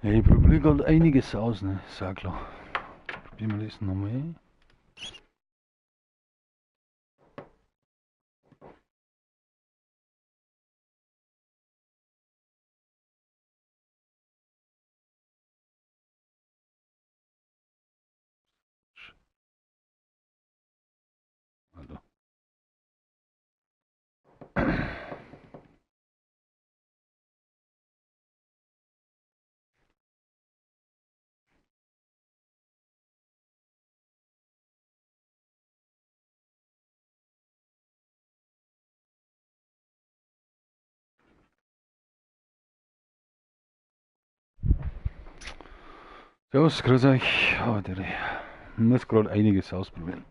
Ja, ich probiere gerade einiges aus, ne? Ist ja klar. Probieren wir das nochmal. Also. Servus, grüß euch. Oh, ich muss gerade einiges ausprobieren.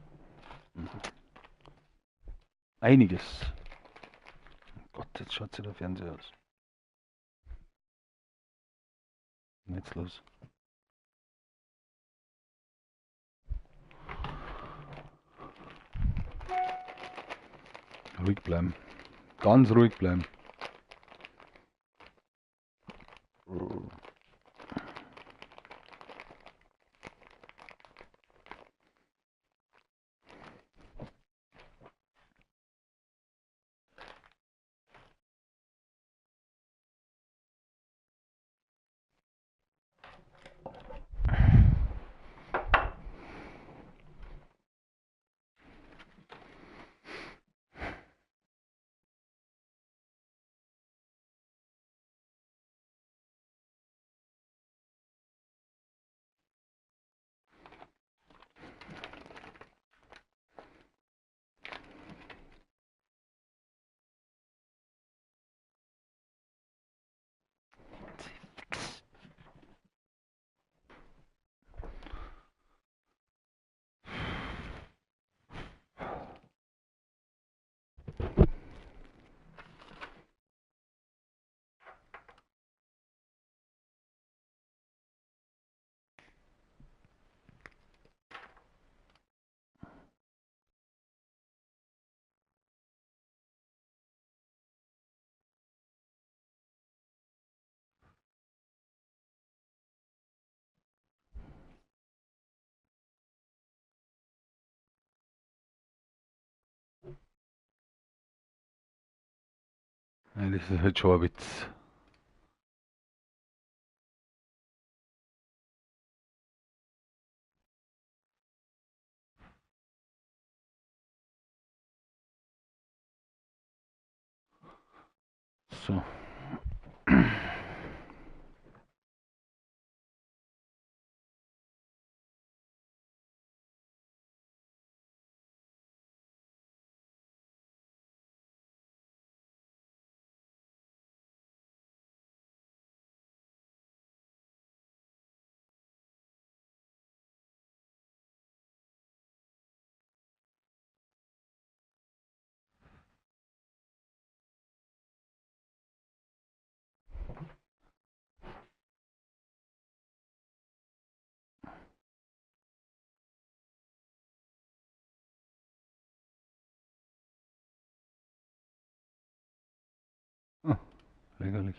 Einiges. Oh Gott, jetzt schaut sich der Fernseher aus. Jetzt los. Ruhig bleiben. Ganz ruhig bleiben. Ja, das ist halt schon ein Witz. So. Oh, lächerlich.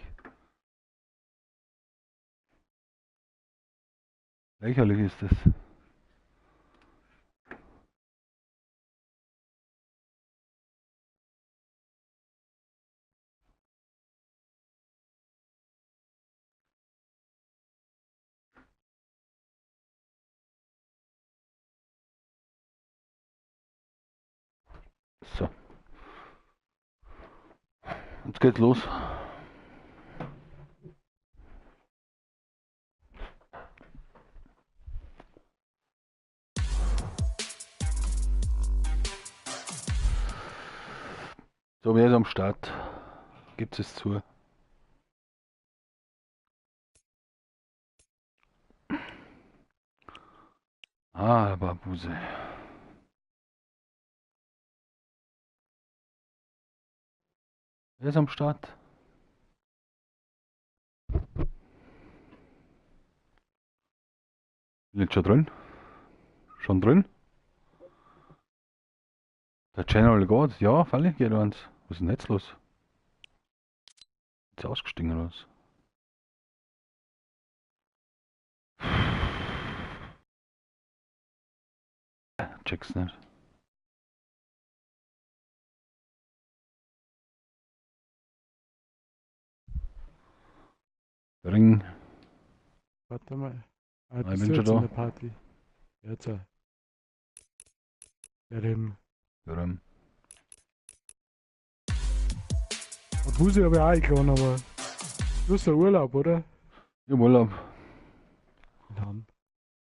Lächerlich ist das. So. Jetzt geht's los. So, wer ist am Start? Gibt es zu? Ah, Barbuse. Wer ist am Start? Bin jetzt schon drin? Schon drin? Der General God? Ja, freilich geht eins. Was ist denn jetzt los? Ist jetzt ausgestiegen oder was? Check's nicht. Ring. Warte mal. Ah, Ich bist bin du schon jetzt in da. der Party? Jetzt. Ja, dem. Ring. Busi habe ich auch eingeladen, aber. Du hast ja Urlaub, oder? Ich hab Urlaub. Dann.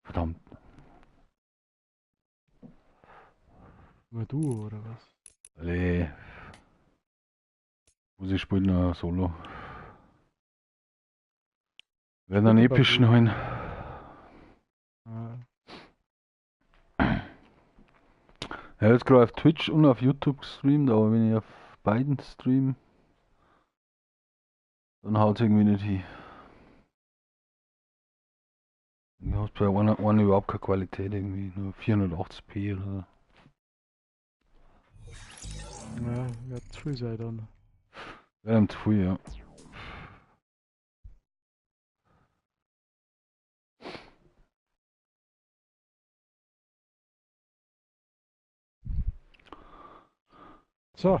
Verdammt. Nur du, oder was? Alle. Busi spielt noch Solo. Werden einen epischen holen. Ah. Ich habe jetzt gerade auf Twitch und auf YouTube gestreamt, aber wenn ich auf beiden stream, dann haut es irgendwie nicht hin. Ich habe bei einer überhaupt keine Qualität, irgendwie nur 480p oder so. Ja, wird zu viel sein dann. Wäre zu viel, ja. So.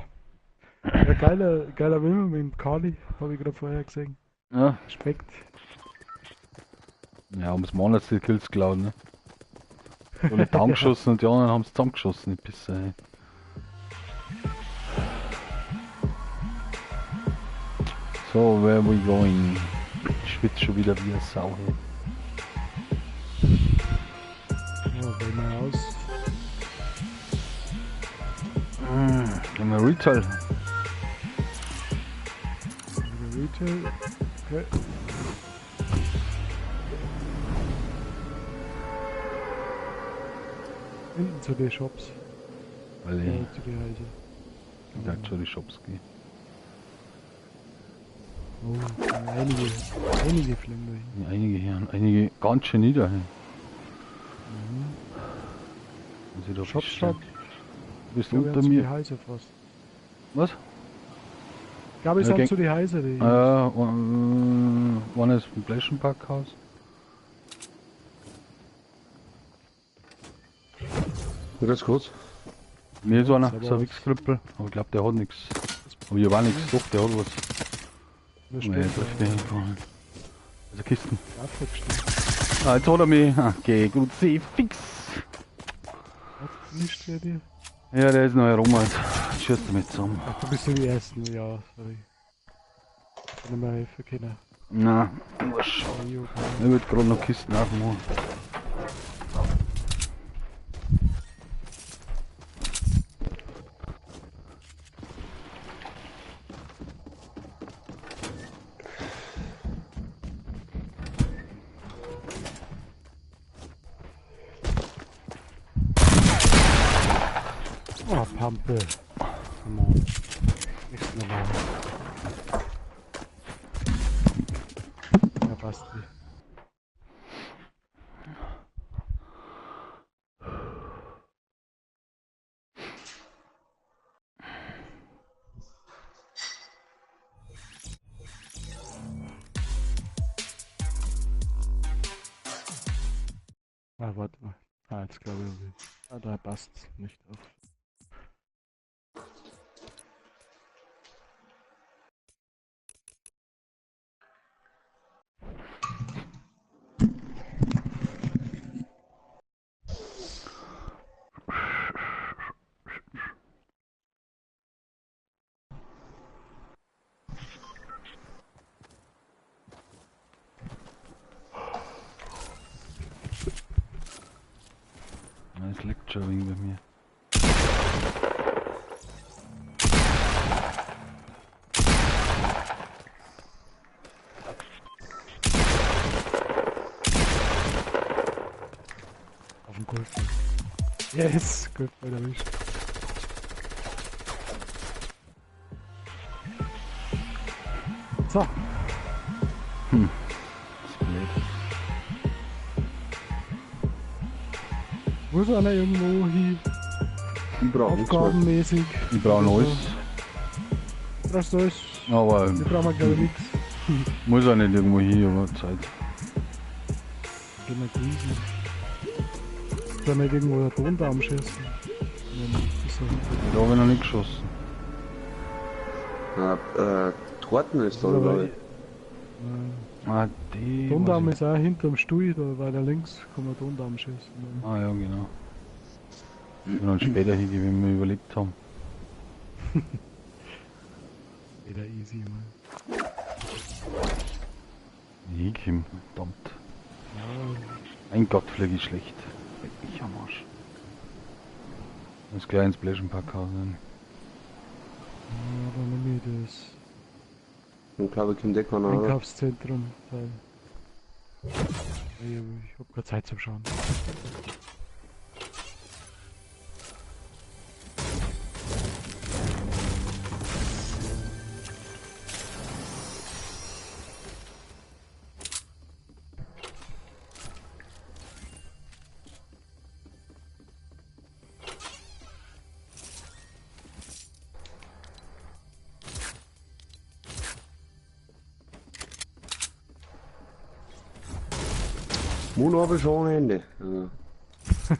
Ja, geiler Wimmer mit dem Kali, habe ich gerade vorher gesehen. Ja. Respekt. Ja, ums Mann hat die Kills geklaut, ne? Alle down geschossen und die anderen haben es zusammengeschossen, die Pisser, ey. So, where we going? Ich schwitze schon wieder wie eine Sau, ey. Ja, wähl mal aus. Gehen wir Retail. Retail. Okay. Hinten zu den Shops. Weil ich zu den Häusern. da zu den Shops gehe. Oh, einige fliegen da hin. Ja, einige hier, einige ganz schön nieder hin. Mhm. Muss ich da Shop, bestellen? Shop. Du bist Ich glaub, unter ich hab zu mir. die Häuser fast. Was? Ich glaube, ich Ja, sind zu die Häuser, die. Ja, einer ist im Bläschenparkhaus. Ja, ganz kurz. Mir ist einer, Servus. so ein Wichskrüppel. Aber ich glaube, der hat nichts. Aber ich hab auch nichts. Doch, der hat was. Da Nee, steht, trifft den nicht. Also Kisten. Waffe. Ah, jetzt hat er mich. Okay, gut, fix. Was nicht bei dir? Ja, der ist noch herum. Also. Schießt damit zusammen. Ach, du bist ja die Ersten, ja, sorry. Ich nicht mehr helfen können. Nein, was? Ich würde gerade noch Kisten aufmachen. Oh, Pampe. Come on. Nichts mehr machen. Ja, passt. Ah, warte mal. Ah, jetzt glaube ich. Ah, da passt's nicht auf. Es leckt schon ein wenig bei mir. Auf dem Golfball. Yes, Golfball erwischt. So. Das ist blöd. Muss einer irgendwo hin? Ich brauch nichts mehr. Aufgabenmäßig. Ich brauche noch alles. Brauchst du alles? Aber Wir brauchen glaube ich nichts. muss auch nicht irgendwo hin, aber Zeit. Gehen wir grüßen. Da nicht irgendwo der Tondarm schießen. Da habe ich noch nicht geschossen. Ja, Torten ist da, glaube ich. Ah, die. Tondarm ist auch hinterm Stuhl, da weiter links kann man Tondarm schießen. Ah ja, genau. Und dann später hingehen, wenn wir überlebt haben. Wieder easy, man. Hinkommen, verdammt. Ja. Mein Gott, fliege ich schlecht. Leck mich am Arsch. Muss gleich ins Bläschenpack hauen. Ja, dann nehme ich das. Ich glaube, ich komme keiner, oder? Einkaufszentrum. Weil ich hab keine Zeit zum Schauen. Moon habe ich schon ohne Ende. Ja. Da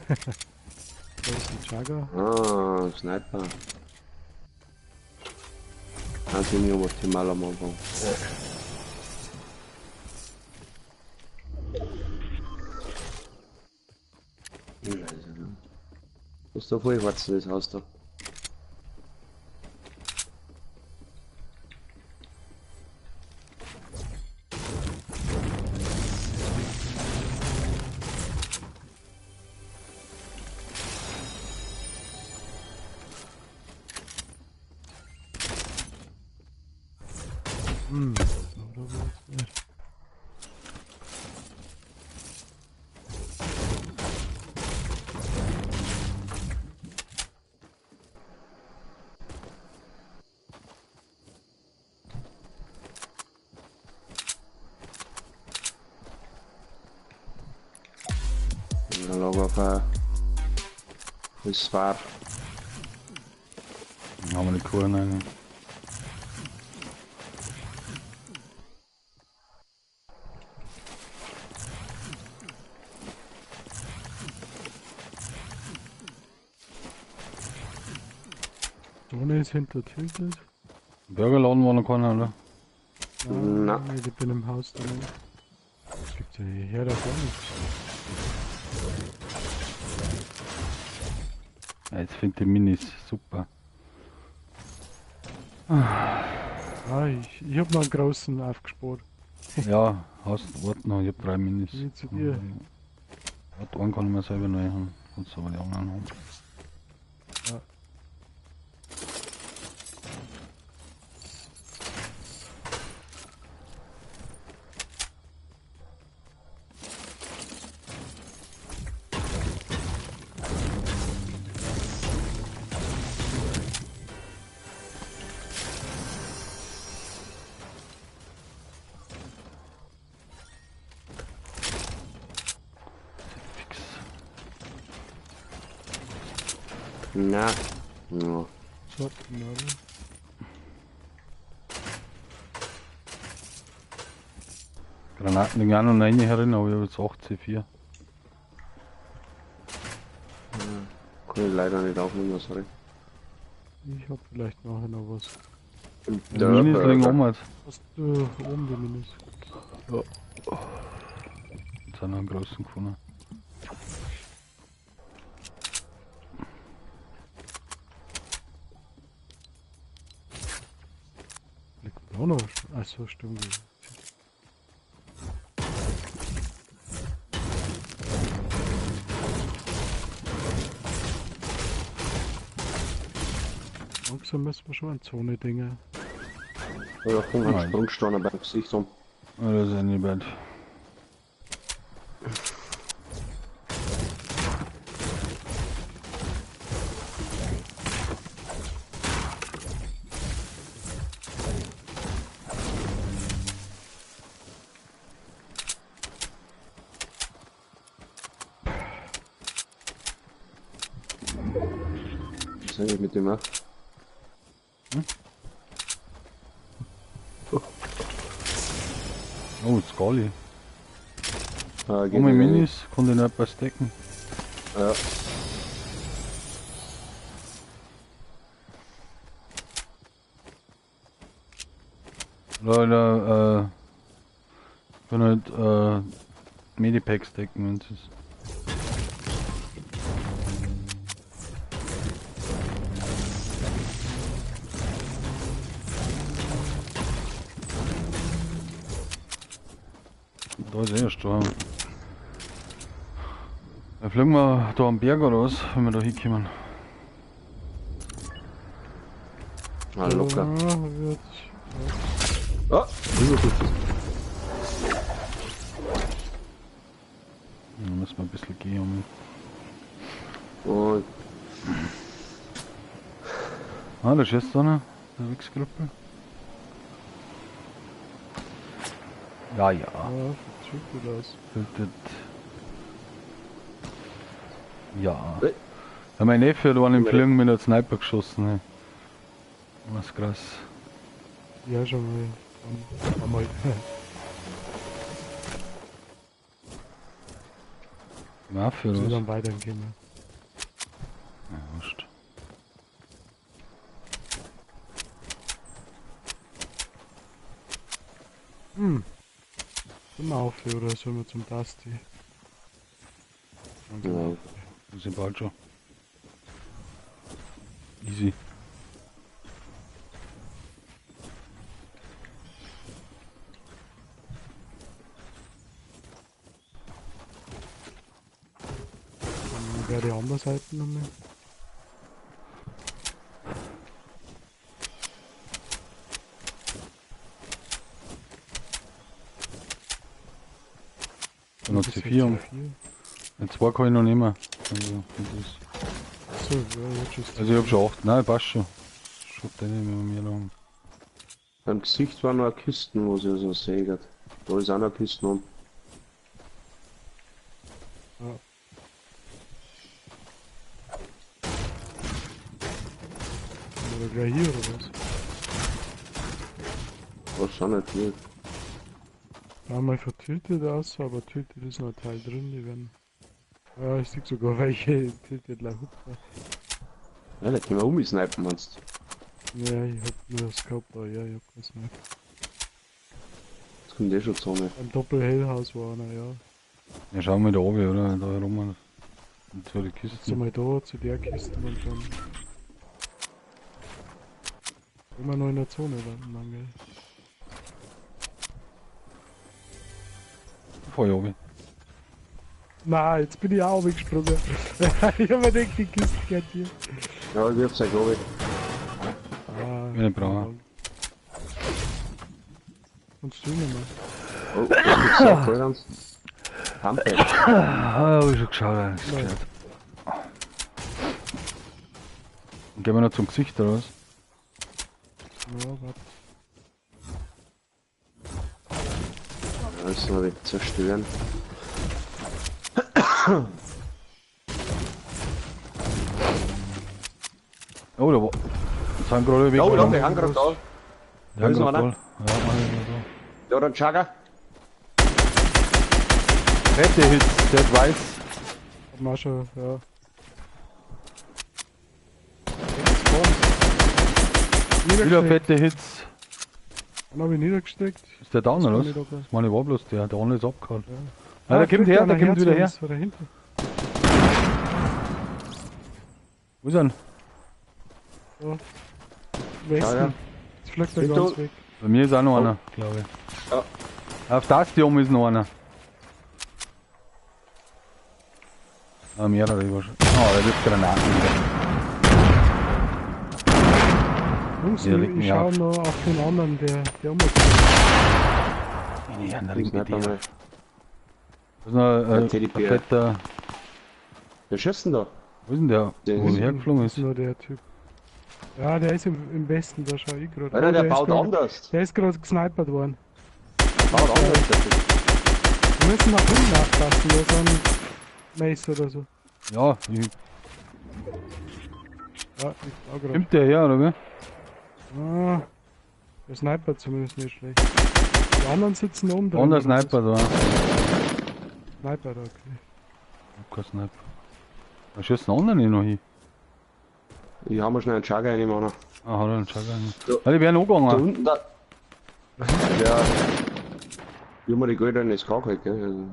ist ein Jagger. Ah, Sniper. Also nicht optimal am Anfang. Scheiße, ne? Was ist da voll das Haus da? Hm. Ist wahr. Haben wir eine Kur rein. Zone ist hinter Tilted. Burgerladen war noch keiner, oder? Nein, Na. Ich bin im Haus drin. Das gibt's ja hierher da gar nichts. Ja, jetzt finde ich Minis super. Ah, ich hab noch einen großen aufgespart. Ja, hast, warte noch, ich hab 3 Minis. Wie zu dir. Warte, einen kann ich mir selber neu haben. Kannst du aber die anderen haben. Ja. Na. Ja. So, na. Granaten liegen auch noch rein herin, aber ich habe jetzt 8 C4. Ja, kann ich leider nicht aufnehmen, sorry. Ich hab vielleicht nachher noch was. Die Minis liegen oben jetzt. Hast du oben die Minis? Ja. Jetzt haben wir einen großen gefunden. Liegt auch noch. Achso, stimmt. Langsam müssen wir schon an Zone dingen. Ja, komm, ein Sprungsteiner beim Gesicht um. Ja, das ist ja nicht bad. Was ist eigentlich mit dem, ne? Hm? Oh, Skali. Geht Ohne nicht. Minis, konnte ich nicht etwas decken. Ja. Oder, können halt, Medipacks decken, wenn es ist. Da ist eh Sturm. Da fliegen wir da am Berg oder was, wenn wir da hinkommen. Ah, locker. Ja, Ah, 55. Da müssen wir ein bisschen gehen. Oh. Ah, da schießt einer, der Wichsgruppe. Ja, ja. Ja, sieht gut aus. Ja. Ja, mein Neffe hat einen im Fliegen mit einem Sniper geschossen. Ey. Was krass. Ja, schon mal. Einmal. Mafia, oder was? Dann weitergehen. Ja, wurscht. Hm. Sollen wir auf oder sollen wir zum Dusty? Ja. Wir sind bald schon. Easy. Dann wäre die andere Seite nochmal. Dann noch C4. Ja, 2 kann ich noch nehmen. Also, das ist so, ja, jetzt ist also ich hab schon 8. Nein, passt schon. Schaut den nicht mehr mir lang. Beim Gesicht war noch eine Kiste, wo sie so sägert. Da ist auch noch eine Kiste um. Ja. Oder gleich hier oder was? Was auch nicht hier. Einmal vertiltet aus, aber tiltet ist noch ein Teil drin, die werden. Ja, ich sehe sogar welche tiltet gleich hupfen. Ja, da können wir umsnipen, meinst du? Ja, ich hab nur das Scope da, ja, ich hab kein Snipe. Jetzt kommt eh schon Zone. Ein Doppel-Hellhaus war einer, ja. Ja, schauen wir da oben, oder? Da herum. Und zu den Kisten. Jetzt mal da, zu der Kiste und dann. Immer noch in der Zone landen, dann, gell? Voll oben. Na, jetzt bin ich auch gesprungen. Ich hab mir gedacht, die Kiste gehört hier. Ja, ich wirf's euch oben. Ah, ich brauche. Und du nicht mehr. Oh, das ist sehr voll ganz. Pampe. Ah, hab ich schon geschaut, ja, nichts gehört. Gehen wir noch zum Gesicht oder was? Ja, warte. Das noch weg zerstören. Oh, da war. Sind gerade weg. Oh, da, die haben gerade da. Da ist noch einer. Ja, da, der Chugger. Fette Hits, der hat weiß. Masche, ja. Wieder fette Hits. Dann hab ich niedergesteckt. Ist der down oder was? Das meine ich war bloß der, der andere ist abgehauen. Ja. Ah, der kommt her, der kommt wieder her. Wo ist er? So. Westen. Ja, ja. Jetzt fliegt er ganz weg. Bei mir ist auch noch einer, glaube ich. Ja. Auf das hier oben ist noch einer. Ah, mehrere war schon. Oh, der wirft Granaten wieder. Jungs, Ja, leg ich mich schau auf. noch auf den anderen, der umgekommen. Nee, der liegt mit Sniper dir. mal. Da ist noch Der ein Teddybär. fetter. Wer schießt denn da? Wo ist denn der? Der Wo ist- er hergeflogen Das ist? ist nur der Typ. Ja, der ist im Westen, da schau ich gerade. Alter, Oh, der ist baut grad- anders. Der ist gerade gesnipert worden. Der baut anders, der Typ. Wir müssen nach hinten aufpassen, da ist ein Mace oder so. Ja, ich, Ja, ich bau grad. kommt der her, oder wie? Ah, der Sniper zumindest nicht schlecht. Die anderen sitzen oben drin. Und der oder was? Sniper da. Sniper da, okay. Ich hab kein Sniper. Da schießt ein anderer noch hin. Ich hau mir schnell einen Chugger rein, Mann. Ah, hat er einen Chugger rein. Da. Ja, die wären angegangen. Da unten, da. Ja. Ich hab mir die Gelder in das K geholt, gell. Also.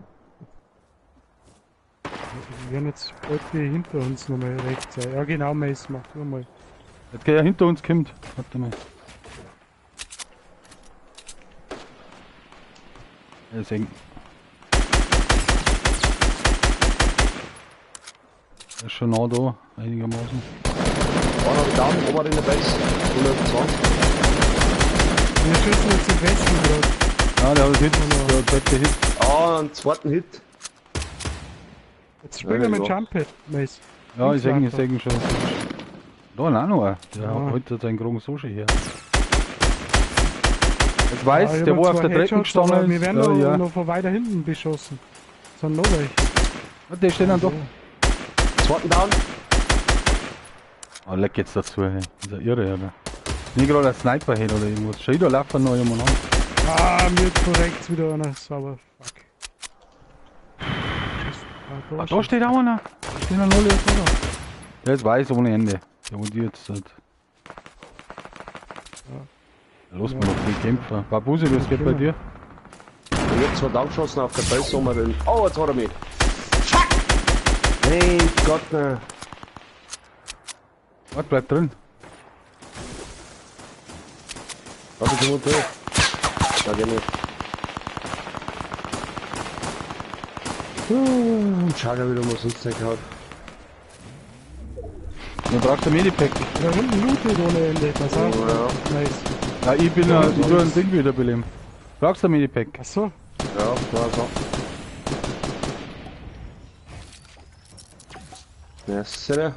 Wir werden jetzt bald die hinter uns nochmal rechts sein. Ja genau, Mace, mach du mal. Jetzt der hinter uns kommt. Warte mal. Er ist eng. Er ist schon nah da, einigermaßen. Einer hab ich down, oben in der Base. 120. Wir schießen jetzt im Westen gerade. Ja, der hat Hit, der hat zweite Hit. Ah, einen zweiten Hit. Jetzt springen wir mit Ja, Jump Pad, Mace. Ja, ich seh ihn schon. Da auch noch einen. Der Ja. hat heute seinen Krogen so schön her. Jetzt weiß, Ja, ich der hab wo auf zwei der Treppe Headshots, gestanden aber ist. Wir werden ja, noch, ja. noch von weiter hinten beschossen. Sind noch welche. Ja, der steht dann doch. Zweiten down. Ah, leck jetzt dazu, hey. Das ist ja irre, oder? Nicht gerade ein Sniper hin oder irgendwas. Schau, da laufen noch jemand an. Ah, mir hat von rechts wieder einer. Sauber. Fuck. Ah, da steht auch einer. Da stehen noch alle jetzt, oder? Der ist weiß ohne Ende. Der wo die jetzt hat. Ja. Lass mal noch die Kämpfer. Babusi, was geht bei dir? Ich hab zwar down geschossen auf der Base, oben den. Oh, jetzt hat er mich. Fuck! Mein Gott, ne. Warte, bleib drin. Warte, ich muss durch. Da geh nicht. Chugger wieder mal sonst nicht gehabt. Du brauchst ein Medipack. Da hinten lootet ohne Ende. Pass auf. Ja. Nice. Ja, ich bin ja, ich tue ein Ding wiederbeleben. Brauchst du ein Medipack? Achso. Ja, war so. Ja, sicher.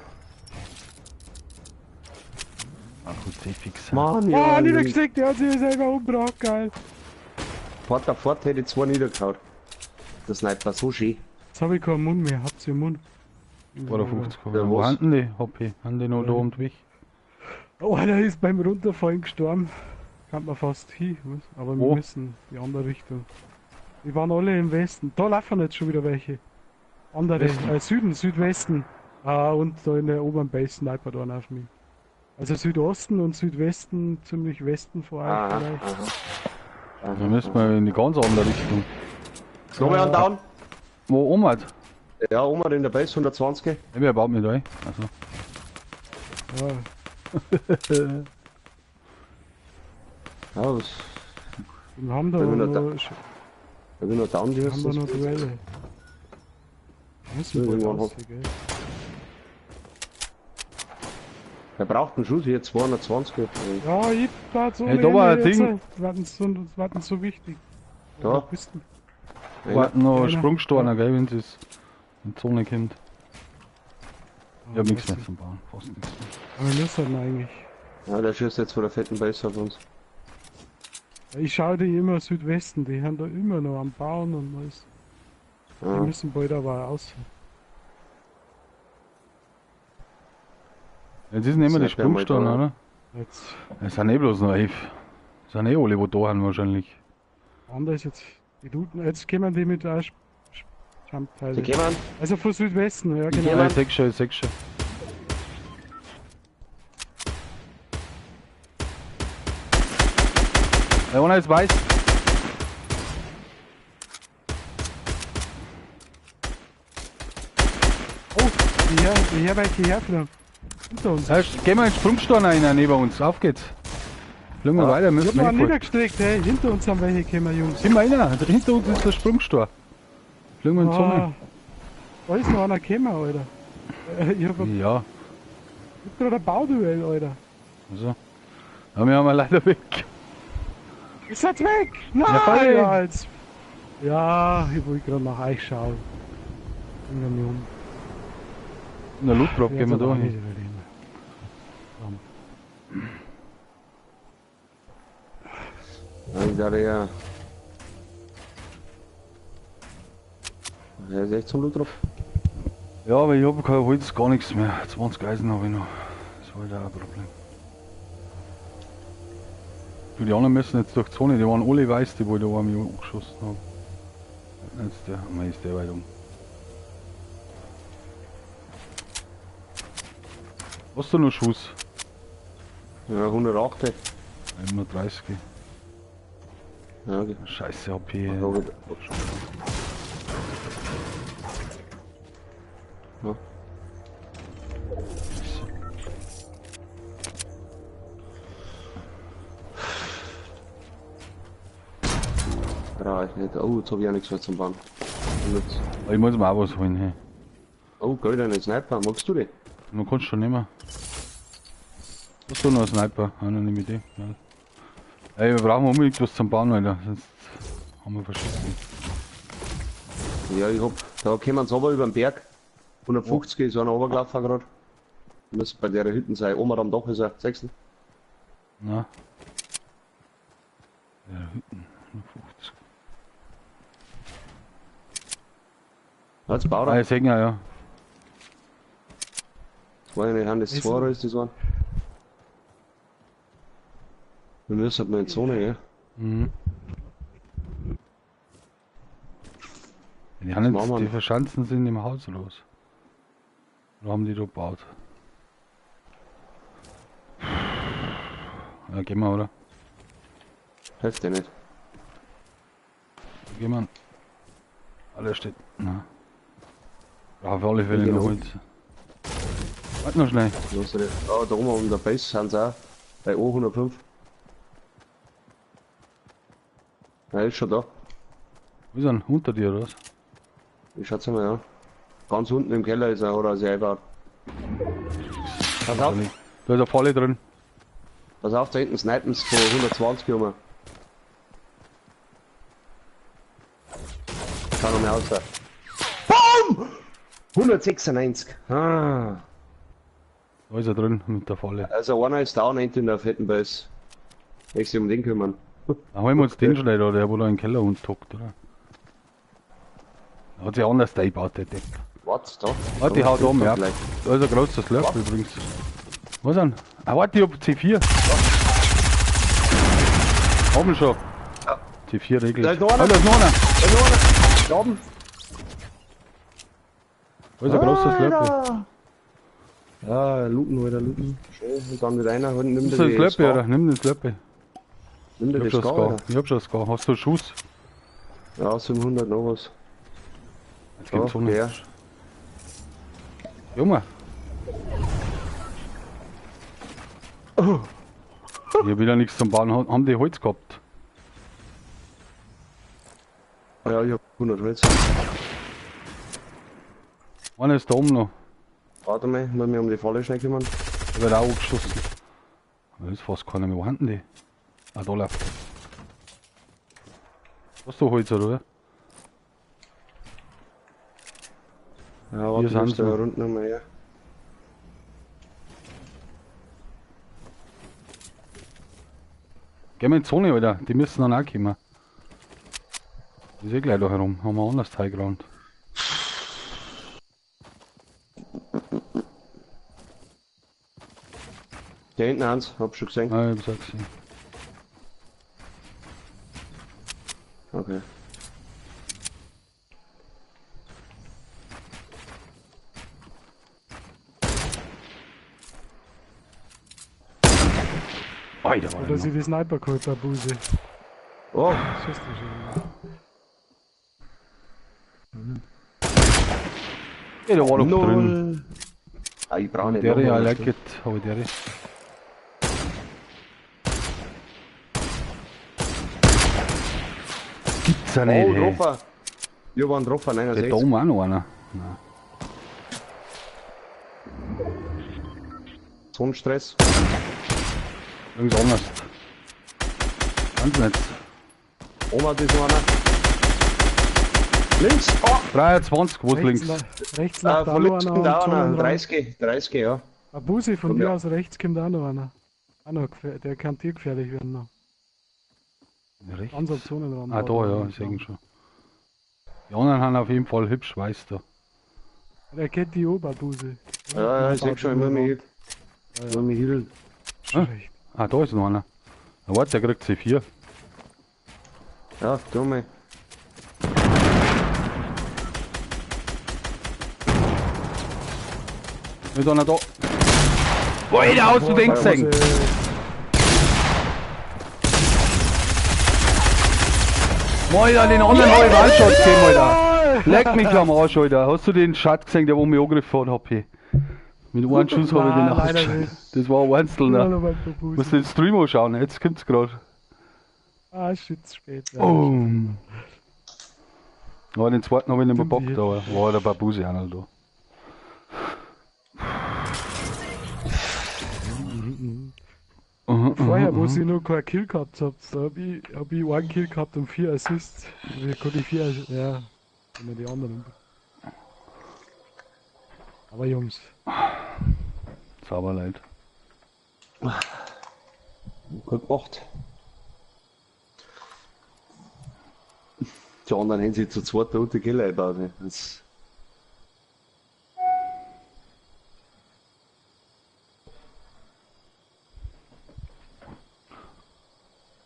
Ach, gut, fix. Mann, Ah, ja. niedergesteckt, der hat sich selber umgebracht, geil. Fort der Fort hätte ich zwei niedergehauen. Der Sniper, so schön. Jetzt hab ich keinen Mund mehr, habt ihr Mund? Oder 50. Ja, Wo was? haben die? Hoppy. Haben die noch da um mich? Oh, der ist beim Runterfallen gestorben. Kann man fast hin, was? Aber wir Wo? müssen die andere Richtung. Die waren alle im Westen. Da laufen jetzt schon wieder welche. Andere, Süden, Südwesten. Ah, und da in der oberen Base Sniper da auf mich. Also Südosten und Südwesten, ziemlich Westen vor allem Aha, vielleicht. aha. Da müssen wir in die ganz andere Richtung. Nochmal einen down. Wo, Omar? Ja, Omar in der Base, 120. Ich wer baut mich da ein. Also. Ja. Ja, was? Wir haben da Wenn wir noch, Da bin noch down, die wir haben da noch Duelle. Müssen wir Irgendwann raus, gell? Er braucht einen Schuss hier, 220. Ja, ich da so. Hey, da war ein Ding. Das war denn so wichtig. Da. Wo bist du? Warten noch Einer. Sprungsteiner, gell, wenn es in die Zone kommt. Ich hab Ah, nichts weiß mehr zum Bauen, fast nichts mehr. Aber wir müssen eigentlich. Ja, der schießt jetzt von der fetten Base auf uns. Ich schaue die immer Südwesten, die haben da immer noch am Bauen und alles. Die Ja. müssen bald aber aus. Jetzt ist nicht mehr die Sniper mal Sprungsteine, da. oder? Jetzt, Es sind eh bloß noch 11. Es sind eh alle, wo da sind wahrscheinlich. andere ist jetzt, die Looten, jetzt kommen die mit Jump-Teile. Die kommen. Also von Südwesten, ja genau. Ja, ich seh schon, ich seh schon. Der einer ist weiß. Oh, die her, welche herfliegen. Hinter uns. Ja, gehen wir in den Sprungstein rein, neben uns. Auf geht's. Fliegen wir weiter, Ich müssen hab wir noch einen hinfahren. niedergestreckt, hey, hinter uns haben welche gekommen, Jungs. Sind wir rein? Hinter uns ist der Sprungstor. Fliegen wir in die Zone. Ah, da ist noch einer gekommen, Alter. Ich hab, Ja, ich hab gerade ein Bauduell, Alter. also. Ja, wir haben ja leider weg. Ist jetzt weg! Nein! Ja, voll. Ja, jetzt. Ja, ich wollte gerade nach euch schauen. Bring mich um. In der Loot Drop Ich gehen wir werd's da aber auch hin. nicht überleben. Ja, ich dachte ja. Er ist echt zum Loot drauf. Ja, aber ich hab kein Holz, gar nichts mehr. 20 Eisen habe ich noch. Das war halt auch ein Problem. Du, die anderen müssen jetzt durch die Zone, die waren alle weiß, die wo ich da mich angeschossen habe. Jetzt der, man ist der weit um. Hast du noch Schuss? Ja, 108. 31. Ja, okay. Scheiße, AP. Ja. Brauche ich nicht. Oh, jetzt habe ich auch nichts mehr zum Bauen. Ich muss mir auch was holen. Hey. Oh, geil, einen Sniper. Magst du den? Man kannst schon nehmen. Hast du noch einen Sniper? Ah, dann nehme ich den. Ja. Ey, wir brauchen unbedingt was zum Bauen, Alter. Sonst haben wir verschissen. Ja, ich hab. Da kommen sie aber über den Berg. 150 ist einer runtergelaufen gerade. Muss bei der Hütten sein. Oben am Dach ist er. 6. Na. Ja, Hütten. 150. Jetzt baut er. Ah, ich seh ihn ja. Zwei nicht, haben das zwei oder ist das ein? Wir müssen halt mal in die Zone, gell? Mhm. Die haben jetzt, die verschanzen sind im Haus los. Oder haben die da gebaut? Ja, gehen wir, oder? Hilft dir nicht. Gehen wir. Alle steht. Na. Auf alle Fälle noch Holz. Warte noch schnell. Oh, da oben um der Base sind sie auch. Bei O105. Ja, ist schon da. Wo ist er? Unter dir, oder was? Ich schätze mal, ja. Ganz unten im Keller ist er, oder sich eingebaut. Pass auf. Da ist eine Falle drin. Pass auf, da hinten snipen sie von 120 rum. Kann noch mehr aus. BOOM! 196. Ah. Da ist er drin mit der Falle. Also einer ist down in der fetten Base. Ich sich um den kümmern. Dann holen wir uns den schnell da, der wo da im Keller unten oder? Hat sich anders eingebaut, der Depp. Was? Da? Warte, ich hau da oben, ja. Da ist ein großes Slurp übrigens. Was denn? Ah, warte, ich hab C4. Haben schon. Ja. C4 regelt. Da ist noch einer. Ah, da ist noch einer. Da ist noch einer. Da oben. Da ist ein großes Slurp. Ja, looten, Alter, looten. Schön, und dann wieder einer. Nimm dir den Slurpee, oder? Nimm den Slurpee. Nimm dir den Scar. Ich hab schon Scar. Hast du einen Schuss? Ja, 700 noch was. Jetzt gibt's auch nicht. Junge. Oh. Ich hab wieder nichts zum Bauen. Haben die Holz gehabt? Ja, ich hab 100 Holz. Einer ist da oben noch. Warte mal, muss mich um die Falle schnell kümmern. Der wird auch angeschossen. Da ist fast keiner mehr. Wo haben die? Ah, da läuft. Hast du Holz, oder? Ja, warte, ich muss da unten nochmal her. Gehen wir in die Zone, Alter. Die müssen dann auch kommen. Die ist eh gleich da herum. Haben wir anders Highground. Da hinten eins, hab schon gesehen. Ah, ich hab's auch gesehen. Okay. Alter, oder sie die Sniper geholt, der Buse. Oh! Das ist schon. Ja, da war doch drin. Ah, ich brauche nicht. Der, I like it. Hab ich der. Gibt's ja nicht. Oh, Dropper. Wir waren Dropper, 69. Da oben auch noch einer. Nein. Sonnenstress. Irgendwas anders. Ganz nett. Oma, das ist noch einer. Links! Oh. 23, wo ist links? Rechts nach von links kommt auch einer. 30, 30, ja. Ein Busi, von dir aus rechts kommt auch noch einer. Auch noch, der kann dir gefährlich werden noch. Rechts? Ganz am Zonenraum. Ah, da, ja, ich sehe ihn schon. Die anderen haben auf jeden Fall hübsch weiß da. Der kennt die Oberbusi. Ja, ja, ich seh schon, immer mich healen. Ah, da ist noch einer. Na, warte, der kriegt C4. Ja, tu mal. Mit einer da. Alter, hast du den gesehen? Alter, den anderen hab ich One-Shot gegeben, Alter. Leck mich am Arsch, Alter. Hast du den Shot gesehen, der wo mich angegriffen hat, hab ich? Mit einem Schuss habe ich den ausgeschaltet. Das war ein Einzelner. Musst du den Stream anschauen, jetzt kommt's gerade. Ah, shit, spät. Ja. Oh. Ja, den zweiten habe ich nicht mehr gepackt, aber war der Babusi auch noch da. Vorher, wo ich noch keinen Kill gehabt habe, da hab ich einen Kill gehabt und 4 Assists. Wie konnte ich 4 Assists? Ja, immer die anderen. Aber Jungs. Sauber leid. Gut gemacht. Die anderen haben sich zu zweit da unten Keller eingebaut. Ne? Das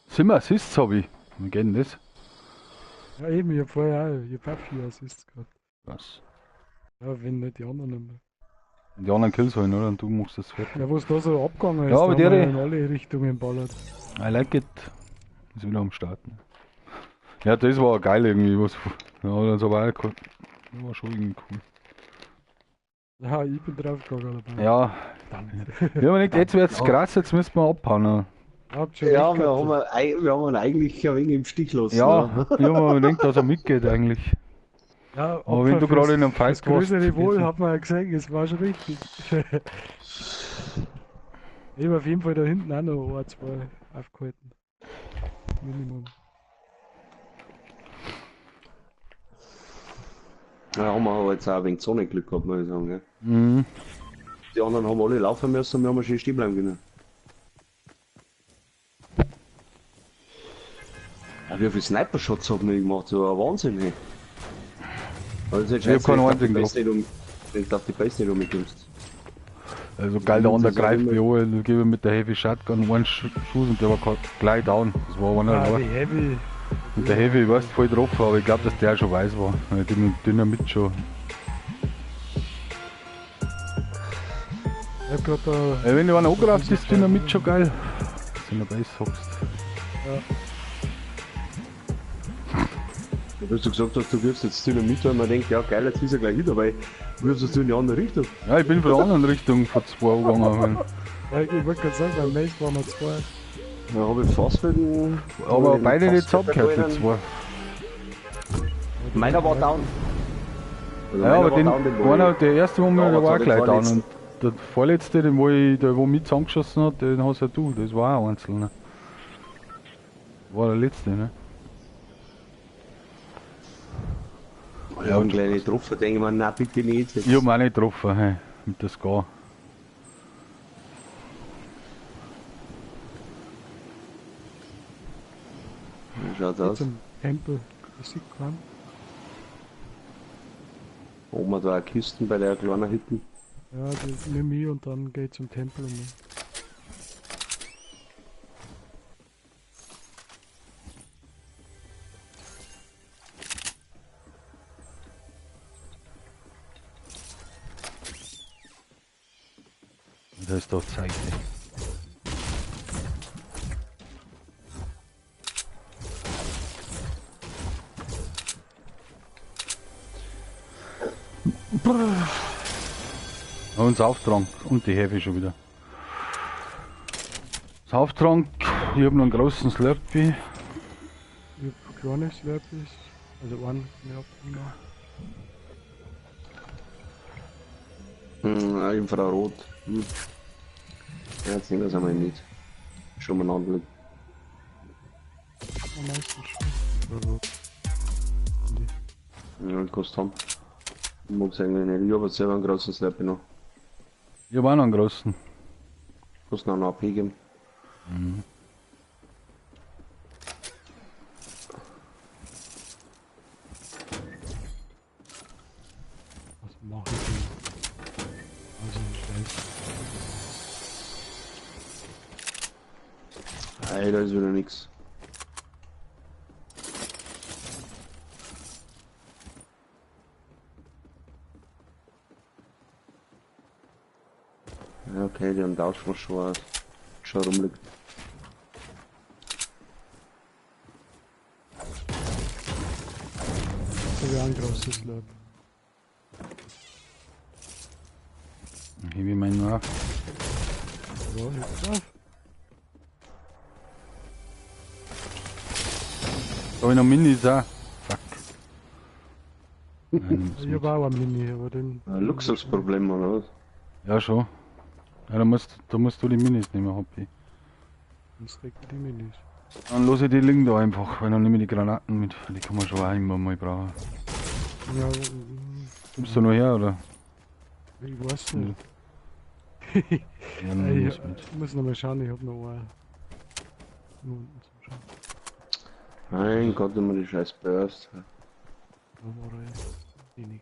7 Assists habe ich. Wie geht denn das? Ja eben, ich hab vorher auch, ich hab auch 4 Assists gehabt. Was? Ja, wenn nicht die anderen nicht mehr. Die anderen Kills holen, oder? Und du machst das fertig. Ja, wo es da so abgegangen ist, ja, aber da die in alle Richtungen ballert. I like it. Ist wieder am Start. Ne? Ja, das war geil irgendwie. Was, ja, das war auch cool. Das war schon irgendwie cool. Ja, ich bin drauf gegangen dabei. Ja. Ja, aber nicht, jetzt wird's krass, jetzt müssen wir abhauen. Ne? Ja, wir haben ihn eigentlich ein wenig im Stich lassen. Ja, ne? Ich hab mir gedacht, dass er mitgeht eigentlich. Ja, aber wenn du gerade in einem Fight warst. Das größere Wohl hat man ja gesehen, es war schon richtig. Ich habe auf jeden Fall da hinten auch noch ein, zwei aufgehalten. Minimum. Ja, haben wir aber jetzt auch ein wenig Sonnenglück gehabt, muss ich sagen. Gell? Mhm. Die anderen haben alle laufen müssen und wir haben schön stehen bleiben können. Ja, wie viele Sniper-Shots haben wir gemacht? So ein Wahnsinn, hey. Also ich hab keinen einzigen getroffen. Wenn du auf die Base nicht umkommst. Also geil, der andere greift mich an, dann gebe ich mit der Heavy Shotgun einen Schuss und der war gleich down. Das war einer. Ah, die Heavy. Und der Heavy, weißt du, voll drauf, aber ich glaube, dass der schon weiß war. Ich bin mit Dynamit schon. Ich hab grad da. Ja, wenn du einen angreifst, ist Dynamit schon geil. Dass du in der Base hockst. Ja. Du hast gesagt, dass du wirfst jetzt Dynamit, weil man denkt, ja geil, jetzt ist er gleich hin, aber wirfst du in die andere Richtung? Ja, ich bin von der anderen Richtung vor 2 gegangen. Ja, ich wollte gerade sagen, beim Mace waren wir 2. Ja, hab ich fast mit dem. Aber beide nicht zusammengehört, die 2. Meiner war down. Also ja, aber den, down, den einer, der erste, wo mir, der war auch gleich down. Und der vorletzte, den wo ich, der wo mich zusammengeschossen hat, den hast ja du, das war auch ein einzelner. War der letzte, ne? Ich hab einen kleinen getroffen, denke ich mir, nein, bitte nicht. Jetzt. Ich hab ihn auch nicht getroffen, hey, mit der Scar. Wie schaut's aus? Zum Tempel, das sieht keiner. Oben da auch Kisten bei der kleinen Hütte. Ja, die nehme ich und dann geh ich zum Tempel. Das ist doch Zeit. Und Sauftrank und die Heavy schon wieder. Sauftrank, ich habe noch einen großen Slurpee. Ich hab kleine Slurpees, also einen mehr. Hm, Infrarot. Hm. Ja, jetzt nehmen wir es einmal mit. Schon mal einen Anblick. Am meisten schon. Infrarot. Ja, kostet haben. Ich mag's eigentlich nicht. Ich hab jetzt selber einen großen Slurpee noch. Ich hab auch noch einen großen. Kannst noch einen AP geben. Mhm. Was mach ich denn? Also ein Scheiß. Ey, da ist wieder nix. Ja, okay, die haben tauschen wir schon aus. Schon rumliegt. Das habe ich auch ein großes Slurp. Hebe ich meinen auf. Ja, heb's auf. Da hab ich noch Minis auch. Fuck. Nein, Ich hab auch ein Mini, aber den. Ein Luxusproblem, oder was? Ja, schon. Ja, da musst du die Minis nehmen, Hoppi. Dann steck ich die Minis. Dann lasse ich die liegen da einfach, weil dann nehme ich die Granaten mit. Die kann man schon auch immer mal brauchen. Ja, Kommst du noch her, oder? ich weiß nicht. Ja, dann Ich mit. muss noch mal schauen, ich hab noch einen. Nur unten zum Schauen. Mein Gott, immer die scheiß Burst. Da war er wenig.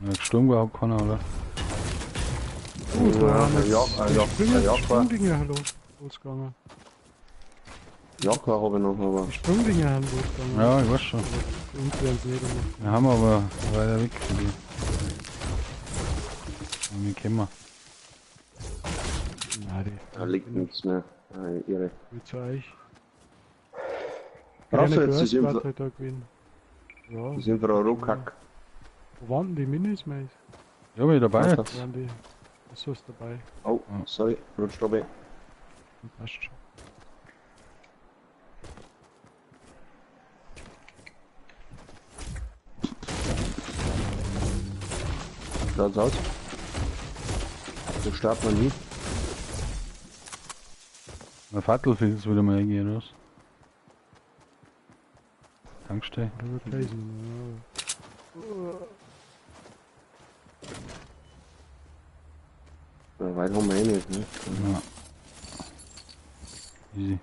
Ja, Sturm überhaupt keiner, oder? Oh, da Ja, haben jetzt ja, die Sprungdinger losgegangen. Jacke habe ich noch, aber. Die Sprungdinger haben losgegangen. Ja, ich weiß schon. Aber uns werden sie nicht immer. Wir haben aber weiter weg von die. Und wir kennen wir. Nein, die. Da liegt nichts mehr. Ah, irre. Wie zu euch. Brauchst du jetzt das Infra Infra halt da gewesen. Ja. das Infrarotkack? Wo waren denn die Minis, meist? Ja, bin ich dabei Warte. jetzt. Waren die. Was ist dabei? Oh, sorry, rutscht runter. Passt schon. Schaut's aus? Wo startet man hin? Mein Battlefield ist wieder mal eingehen, oder was? Tankstelle. Oder wird ja. Ja, weit haben wir eh nicht, ne? Ja. Easy.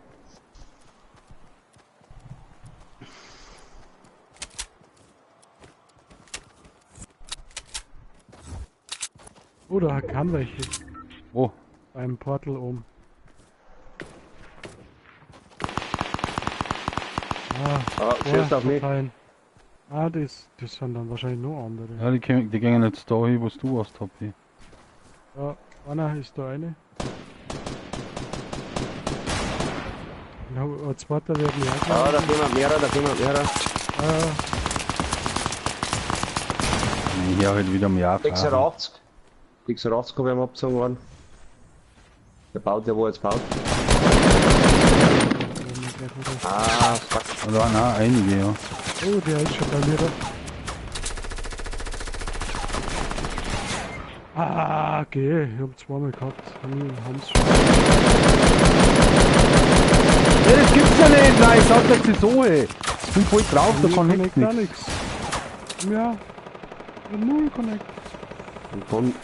Oh, da kann welche. Wo? Beim Portal oben. Ah, Ah, schießt auf mich. Parteien. Ah, das sind dann wahrscheinlich noch andere. Ja, die gehen jetzt da hin, wo du warst, Hoppi. Ja, einer ist da eine. Genau, ein zweiter werden ja auch Ah, da kommen mehrere, da kommen mehrere. Ah, Nee, hier halt wieder mehr 86. 86 habe ich ihm abgezogen worden. Der baut, der wo jetzt baut. Ah, fuck. Oder, nein, einige, ja. Oh, der ist schon bei mir da. Ah, okay, ich hab zweimal gehabt. Haben's schon. Ja, das gibt's ja nicht! Nein, ich sag das so, ey. Ich bin voll drauf, da connect gar nichts. nichts. Ja. Null Connect. Und von.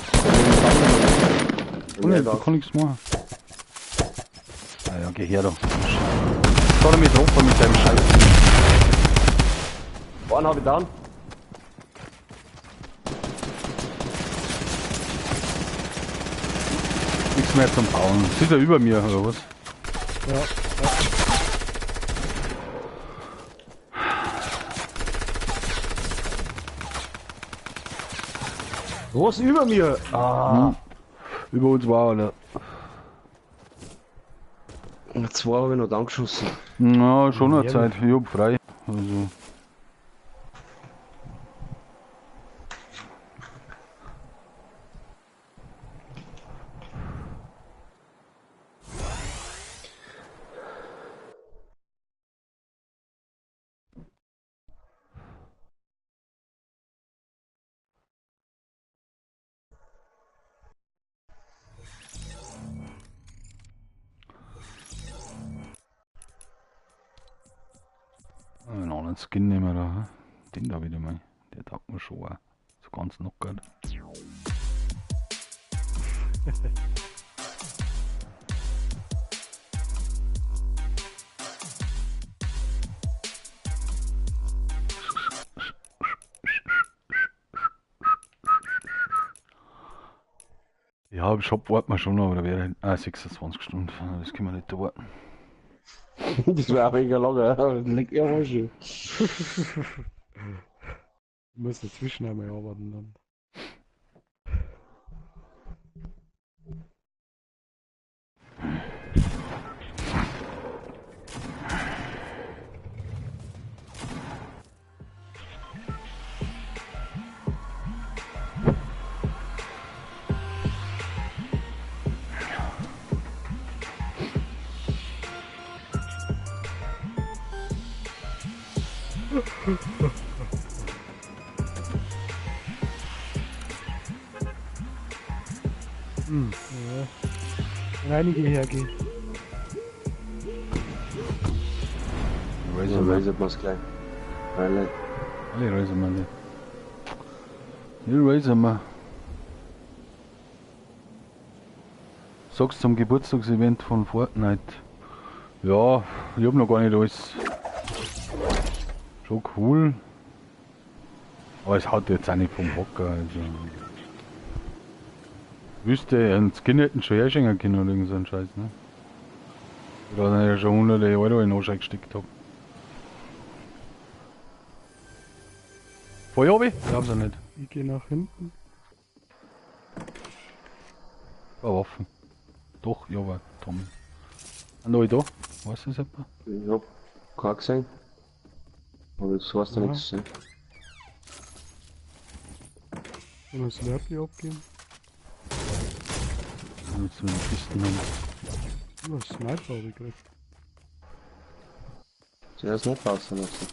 Von da kann nichts machen. Ah ja, geh her da. Jetzt hat er mich getroffen mit seinem Scheiß. Einen habe ich down. Nichts mehr zum Bauen. Ist er über mir, oder was? Ja. Ja. Was über mir? Ah. Hm. Über uns war er, Zwei habe ich noch down geschossen. Na, schon eine Zeit. Ich hab frei. Also. Einen anderen Skin nehmen wir da. Hm? Den da wieder mal. Der taugt mir schon auch. So ganz knockert. Ja, im Shop warten wir schon noch, aber da wäre 26 Stunden. Das können wir nicht da warten. Das wäre auch mega lange. Leck ihr Arsch. Ich muss dazwischen einmal arbeiten dann. Hm, ja. Wenn einige hergehen. Ja, raisen wir's gleich. Alle. Alle raisen wir. Die raisen wir. Sagst zum Geburtstagsevent von Fortnite. Ja, ich hab noch gar nicht alles. Schon cool. Aber es haut jetzt auch nicht vom Hocker. Also. Wüsste, einen Skin hätten schon herschenken können oder irgend so ein Scheiß, ne? Oder dass ich ja schon hunderte Euro in den Arsch gesteckt hab. Voll obi? Ich glaub's ja nicht. Ich geh nach hinten. War Waffen. Doch, ja, war Tommy. Sind alle da? Weißt du das etwa? Ich hab keinen gesehen. Aber jetzt weißt du Ja. nichts gesehen. Sollen wir das Lörtli abgeben? Jetzt wir die Kisten haben. Oh, Sniper hab ich gekriegt. Zuerst nicht draußen lassen.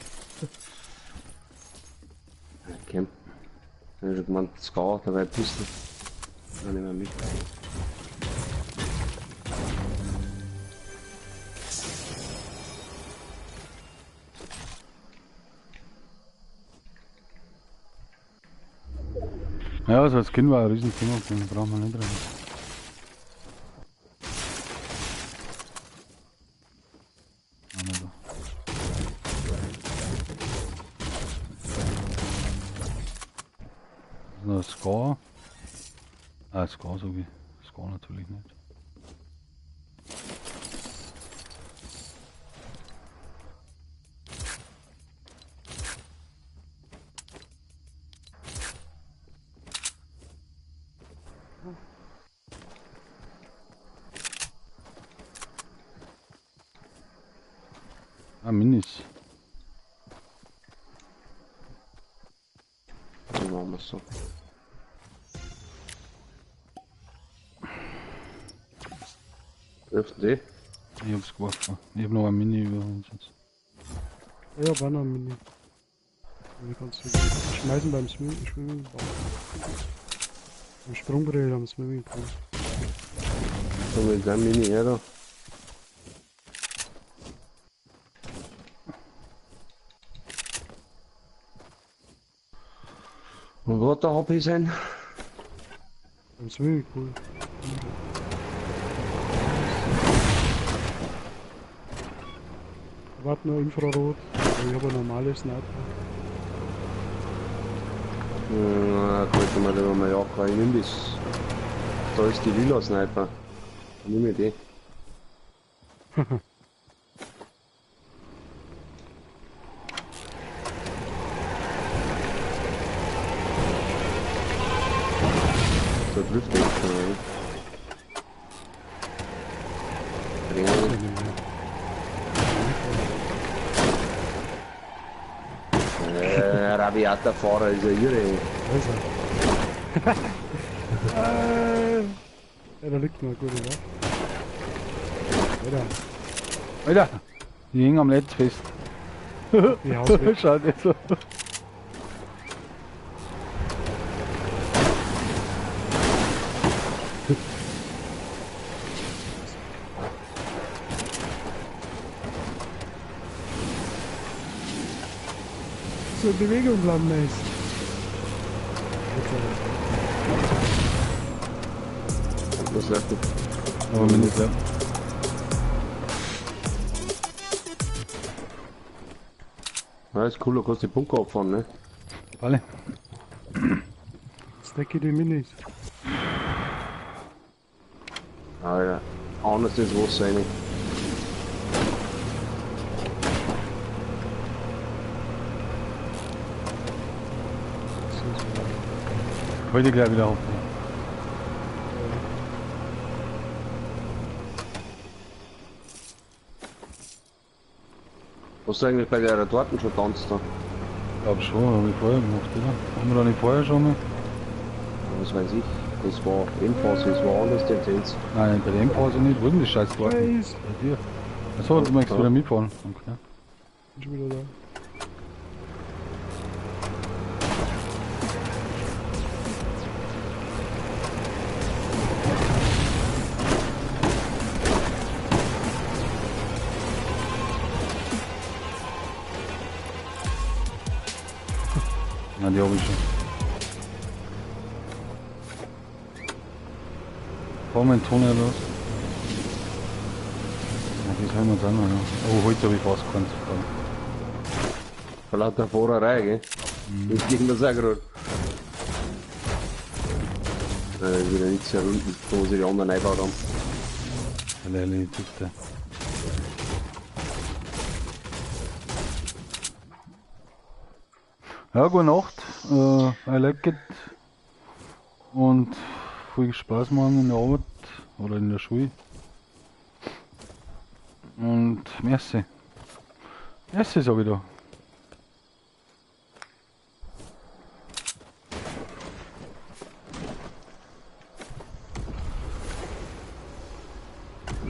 Okay. Ich hab schon gemeint, Scar, dabei Pistol. Dann nehmen wir mit. Ja, also als Kind war ein Riesenthema, den brauchen wir nicht reden. Noch Scar. Ah, Scar so wie. Scar natürlich nicht. Ah, Minis. So machen wir es so. Öffnen die? Ich hab's geworfen. Ich hab noch ein Mini über uns jetzt. Ja, war noch ein Mini. Ich kann's schmeißen beim Schwimmen. Beim Sprungbrett am Swimmingpool. So, mit deinem Mini her da. Und wo hat der Hobby sein? Beim Swimmingpool. Warte noch Infrarot, aber ich habe ein normales Sniper. Na, kann mal lieber mal Jacke. Ich nehme das. Da ist die lila Sniper. Dann nehme ich die. Da trifft der schon, oder? Rabiater Fahrer ist ja irre. Also. Ja, da liegt noch eine gute Waffe. Alter. Alter! Die hängen am Netz fest. Die Haus weg. Schaut jetzt so. So in Bewegung bleiben ist. Was läuft denn? Aber wenn nicht, ja. Ja, ist cool, du kannst die Bunker abfahren, ne? Alle. Jetzt decke ich die Minis. Alter, anders ins Wasser rein. Heute gleich wieder auf. Hast du eigentlich bei der Torten schon tanzt da? Ich glaube schon, habe ich vorher gemacht, oder? Haben wir da nicht vorher schon mal? Was weiß ich. Das war Endphase, das war anders, der Tanz. Nein, bei der Endphase nicht. Wo ist denn die scheiß Torten? Bei dir. Achso, du möchtest wieder mitfahren. Okay. Bin schon wieder da. Nein, die habe ich schon. Fahren wir in den Tunnel los. Ja, das hören wir uns auch noch. Ja. Oh, heute habe ich fast keins gefahren. Vor lauter Fahrerei, gell? Mhm. Das ging das auch gerade. Wieder nichts hier unten, wo sie die anderen eingebaut haben. Lele, bitte. Ja, gute Nacht. I like it. Und viel Spaß machen in der Arbeit oder in der Schule. Und merci. Merci, sag ich da.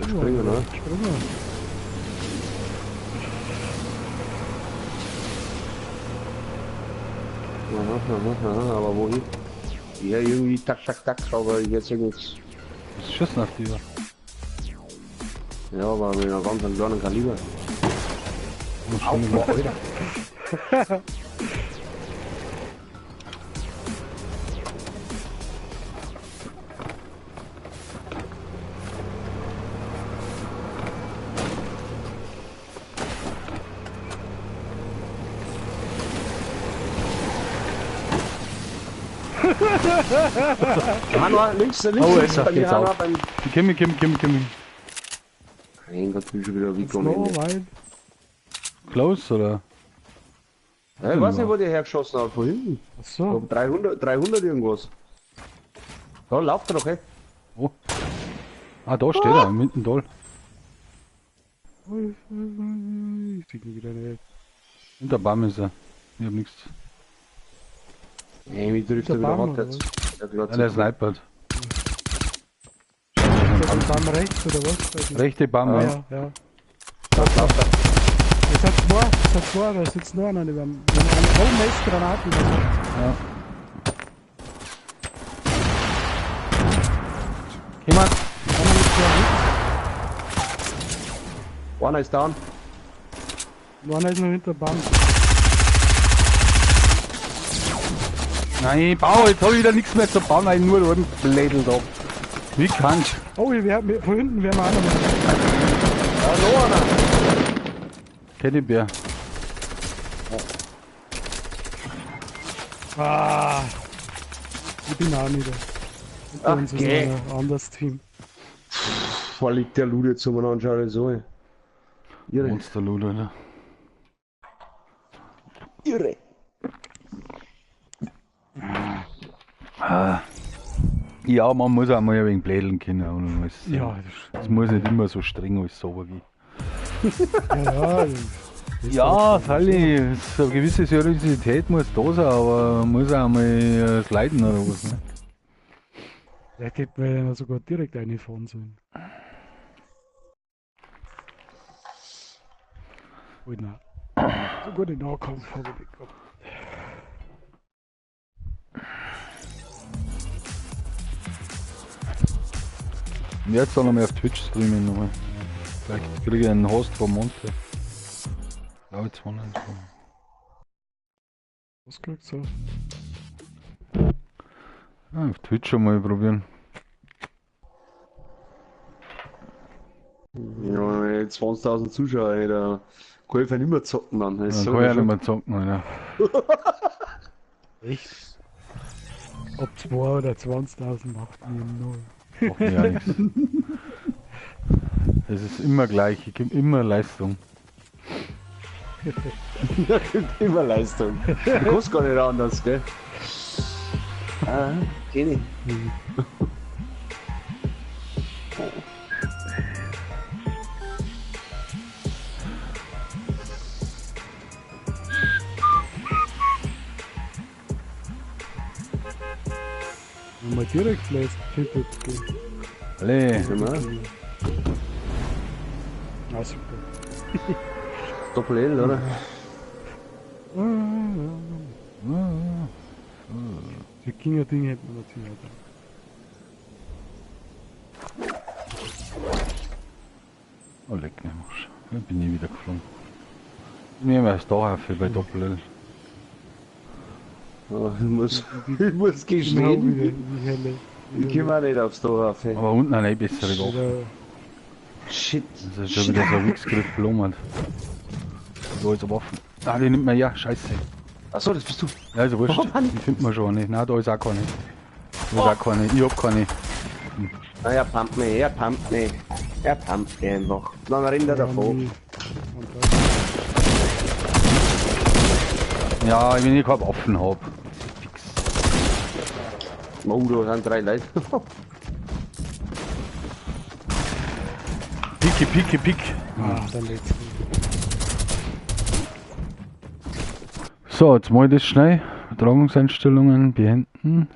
Springen, ne? Springen. Aha, aha, aber wohin? Ja, irgendwie tak, tak, tak, aber jetzt nichts. Das Schießen auf die. Ja, aber mit einer ganz kleinen Kaliber. Au, Alter. Hanna, links, links, oh, links, bei mir, Hanna, beim... Komm, komm, komm, komm. Mein Gott, bin schon wieder wie gekommen. Close, oder? Ja, ich weiß nicht, wo der hergeschossen hat, von hinten. Ach so. 300, 300 irgendwas. Da lauft er doch, ey. Oh. Ah, da steht er, mitten da. Ich sehe ihn wieder nicht. Hinter Baum ist er. Ich hab nichts. Ey, mich trifft er wieder hart jetzt. Ja, der snipert. Der Baum rechts oder was? Rechte Baum, ja. Ja, ja. Es hat zwei, da sitzt nur einer über dem. Oh, Mess Granaten. Ja. Jemand! Einer ist down. Einer ist noch hinter der Baum. Nein, bau, jetzt hab ich wieder nichts mehr zu bauen, weil ich nur da oben blädelt hab. Wie kannst du? Oh, von hinten werden wir auch noch mal. Ja, noch einer. Teddybär. Oh. Ah, ich bin auch wieder. Hinter uns ist ein anderes Team. Voll liegt der Lude jetzt umeinander, schau dir so. Irre. Monster Lude, ne? Irre. Ah. Ja, man muss auch mal ein wenig blädeln können. Und alles. Ja, es muss nicht immer so streng alles sauber gehen. Ja, ja, freilich, so eine gewisse Seriosität muss da sein, aber man muss auch mal sliden oder was. Ne? Vielleicht hätten wir ja sogar direkt reinfahren sollen. Oh, nein. So gut in Nahkampf habe ich nicht gehabt. Ich werde jetzt auch noch mal auf Twitch streamen. Nochmal. Vielleicht kriege ich einen Host von Monte. Ich glaube 200. Was kriegst du? Ja, auf Twitch schon mal probieren. Ja, 20.000 Zuschauer, ey, da kann ich ja nicht mehr zocken dann. Das dann kann ich ja nicht mehr zocken, Alter. Echt? Ob 2 oder 20.000 macht mir null. Macht mir ja nichts. Es ist immer gleich, ich gebe immer Leistung. Ja, gibt immer Leistung. Du kannst gar nicht anders, gell? Ah, kenn ich. Wenn man direkt lässt, könnte es gehen. Alle. Ah, super. Doppel L, oder? Die Wikinger-Ding hätte man natürlich auch da. Oh, leck mich am Arsch. Da bin ich wieder geflogen. Mir erst da auf bei Doppel L. Oh, ich muss gestehen, ich komme auch nicht aufs Tor auf. Aber unten eine eh bessere Waffe. Shit. Das ist schon wieder so ein Wichsgriff blummert. Da ist eine Waffe. Ah, die nimmt man ja, scheiße. Achso, das bist du. Ja, ist ja wurscht. Oh, Mann. Die findet man schon nicht. Nein, da ist auch keine. Da ist auch keine. Ich hab keine. Ah, er pumpt mich, er pumpt mich. Er pumpt mich einfach. Dann rennt er davon. Ja, wenn ich keine Waffen hab. Fix. Oh, da sind 3 Leute. Picke, picke, pick. Ah, der letzte. So, jetzt mach ich das schnell. Übertragungseinstellungen beenden.